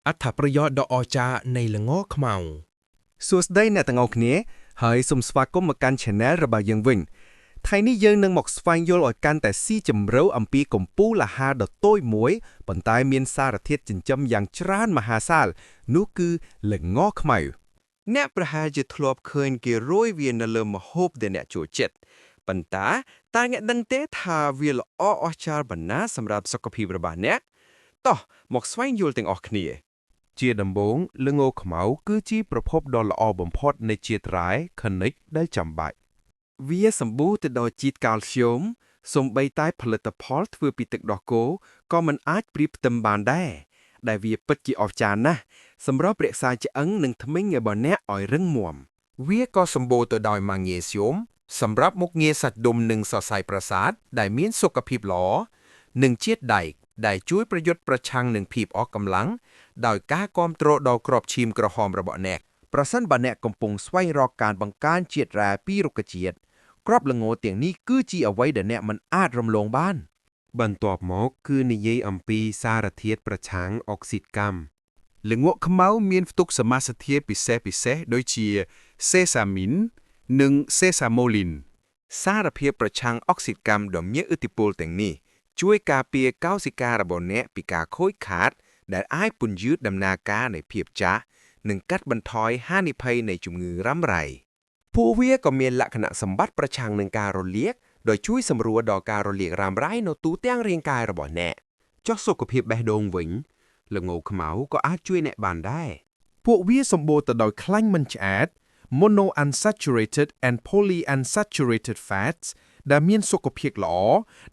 អត្ថប្រយោជន៍ដ៏អស្ចារ្យនៃល្ងខ្មៅ សួស្តីអ្នកទាំងអស់គ្នាហើយសូមស្វាគមន៍មកកាន់ Channel របស់យើងវិញថ្ងៃនេះយើងនឹងមកស្វែងយល់ឲ្យកាន់តែស៊ីជម្រៅអំពីកំពូលអាហារដ៏តូចមួយប៉ុន្តែមានសារធាតុចិញ្ចឹមយ៉ាងច្រើនមហាសាល នោះគឺល្ងខ្មៅ អ្នកប្រហែលជាធ្លាប់ឃើញគេរោយវានៅលើម្ហូបដែលអ្នកចូលចិត្តប៉ុន្តែតើអ្នកដឹងទេថាវាល្អអស្ចារ្យប៉ុណ្ណាសម្រាប់សុខភាពរបស់អ្នកតោះមកស្វែងយល់ទាំងអស់គ្នា ជាដំបូងល្ងខ្មៅគឺជាប្រភពដ៏ល្អបំផុតនៃជាតិរ៉ែខនិចដែលចាំបាច់ វាសម្បូរទៅដោយជាតិកាល់ស្យូមសូម្បីតែផលិតផលធ្វើពីទឹកដោះគោក៏មិនអាចប្រៀបផ្ទឹមបានដែរដែលវាពិតជាអស្ចារ្យណាស់សម្រាប់រក្សាឆ្អឹងនិងធ្មេញរបស់អ្នកឲ្យរឹងមាំ វាក៏សម្បូរទៅដោយម៉ាញ៉េស្យូមសម្រាប់មុខងារសាច់ដុំនិងសរសៃប្រសាទដែលមានសុខភាពល្អនិងជាតិដែកដែលជួយប្រយុទ្ធប្រឆាំងនឹងភាពអស់កម្លាំងដោយការគាំទ្រដល់ក្របឈាមក្រហមរបស់អ្នក ប្រសិនបើអ្នកកំពុងស្វែងរកការបង្កើនជាតិរ៉ែពីរុក្ខជាតិគ្រាប់ល្ងទាំងនេះគឺជាអ្វីដែលអ្នកមិនអាចរំលងបាន បន្ទាប់មកគឺនិយាយអំពីសារធាតុប្រឆាំងអុកស៊ីតកម្ម ល្ងខ្មៅមានផ្ទុកសមាសធាតុពិសេសៗដូចជាសេសាមីន និងសេសាម៉ូលីន សារភាពប្រឆាំងអុកស៊ីតកម្មដ៏មានឥទ្ធិពលទាំងនេះជួយការពារកោសិការបស់អ្នកពីការខូចខាត ដែលអាចពន្យឺតដំណើរការនៃភាពចាស់និងកាត់បន្ថយហានិភ័យនៃជំងឺរ៉ាំរ៉ៃពួកវាក៏មានលក្ខណៈសម្បត្តិប្រឆាំងនឹងការរលាកដោយជួយសម្រួលដល់ការរលាករ៉ាំរ៉ៃនៅទូទាំងរាងកាយរបស់អ្នក ចុះសុខភាពបេះដូងវិញល្ងខ្មៅក៏អាចជួយអ្នកបានដែរ ពួកវាសម្បូរទៅដោយខ្លាញ់មិនឆ្អែត monounsaturated and polyunsaturated fats ដែលមានសុខភាពល្អ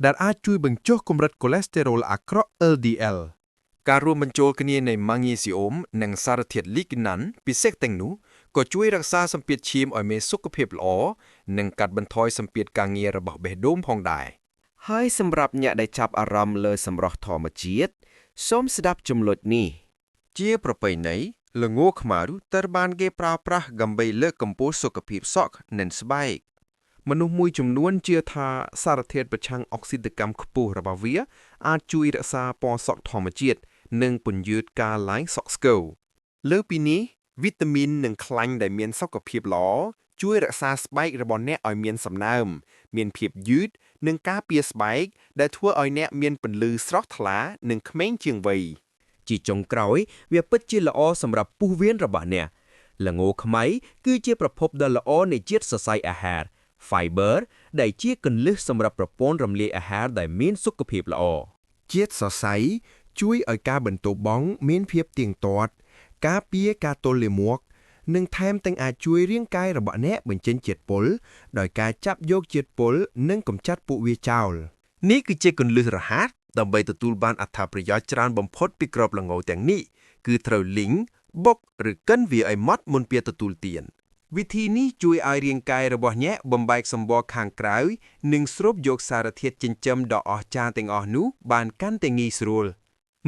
ដែលអាចជួយបញ្ចុះកម្រិតកូលេស្តេរ៉ុលអាក្រក់ LDL ការរួមបញ្ចូលគ្នានៃម៉ាញ៉េស៊ីអូមនិងសារធាតុលីកណាន់ពិសេសទាំងនោះក៏ជួយរក្សាសម្ពាធឈាមឲ្យមានសុខភាពល្អនិងកាត់បន្ថយសម្ពាធការងាររបស់បេះដូងផងដែរ ហើយសម្រាប់អ្នកដែលចាប់អារម្មណ៍លើសម្រស់ធម្មជាតិសូមស្ដាប់ចំណុចនេះ ជាប្រពៃណីល្ងខ្មៅត្រូវបានគេប្រើប្រាស់ដើម្បីលើកកម្ពស់សុខភាពសក់និងស្បែក មនុស្សមួយចំនួនជឿថាសារធាតុប្រឆាំងអុកស៊ីតកម្មខ្ពស់របស់វាអាចជួយរក្សាពណ៌សក់ធម្មជាតិនិងពន្យឺតការឡើងសក់ស្គរ លើពីនេះវីតាមីននិងខ្លាញ់ដែលមានសុខភាពល្អជួយរក្សាស្បែករបស់អ្នកឲ្យមានសំណើម មានភាពយឺតនិងការពារស្បែកដែលធ្វើឲ្យអ្នកមានពន្លឺស្រស់ថ្លានិងក្មេងជាងវ័យ ជាចុងក្រោយ វាពិតជាល្អសម្រាប់ពោះវៀនរបស់អ្នកល្ងខ្មៅគឺជាប្រភពដ៏ល្អនៃជាតិសរសៃអាហារ fiber ដែលជាគន្លឹះសម្រាប់ប្រព័ន្ធរំលាយអាហារដែលមានសុខភាពល្អ ជាតិសរសៃជួយឲ្យការបន្ទោបង់មានភាពទៀងទាត់ ការពារការទល់លាមក និងថែមទាំងអាចជួយរាងកាយរបស់អ្នកបញ្ចេញជាតិពុលដោយការចាប់យកជាតិពុលនិងកម្ចាត់ពួកវាចោលនេះគឺជាគន្លឹះរហ័សដើម្បីទទួលបានអត្ថប្រយោជន៍ច្រើនបំផុតពីគ្រាប់ល្ងទាំងនេះគឺត្រូវលីងបុកឬកិនវាឲ្យម៉ត់មុនពេលទទួលទានវិធីនេះជួយឲ្យរាងកាយរបស់អ្នកបំបែកសម្បកខាងក្រៅនិងស្រូបយកសារធាតុចិញ្ចឹមដ៏អស្ចារ្យទាំងអស់នោះបានកាន់តែងាយស្រួល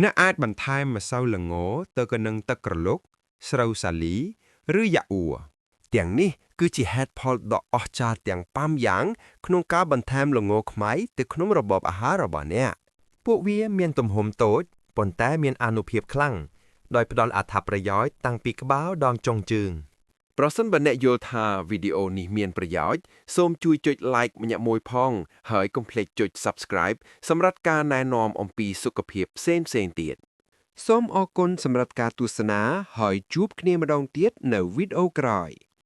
អ្នកអាចបន្ថែមម្សៅល្ងទៅក្នុងទឹកក្រឡុក ស្រូវសាលី ឬយ៉ាអ៊ូ ទាំងនេះគឺជាហេតុផលដ៏អស្ចារ្យទាំង5យ៉ាងក្នុងការបន្ថែមល្ងខ្មៅទៅក្នុងរបបអាហាររបស់អ្នក ពួកវាមានទំហំតូចប៉ុន្តែមានអានុភាពខ្លាំងដោយផ្ដល់អត្ថប្រយោជន៍តាំងពីក្បាលដល់ចុងជើង ប្រសិនបើអ្នកយល់ថាវីដេអូនេះមានប្រយោជន៍សូមជួយចុច Like ម្នាក់មួយផង ហើយកុំភ្លេចចុច Subscribe សម្រាប់ការណែនាំអំពីសុខភាពផ្សេងៗទៀត សូមអរគុណសម្រាប់ការទស្សនាហើយជួបគ្នាម្ដងទៀតនៅវីដេអូក្រោយ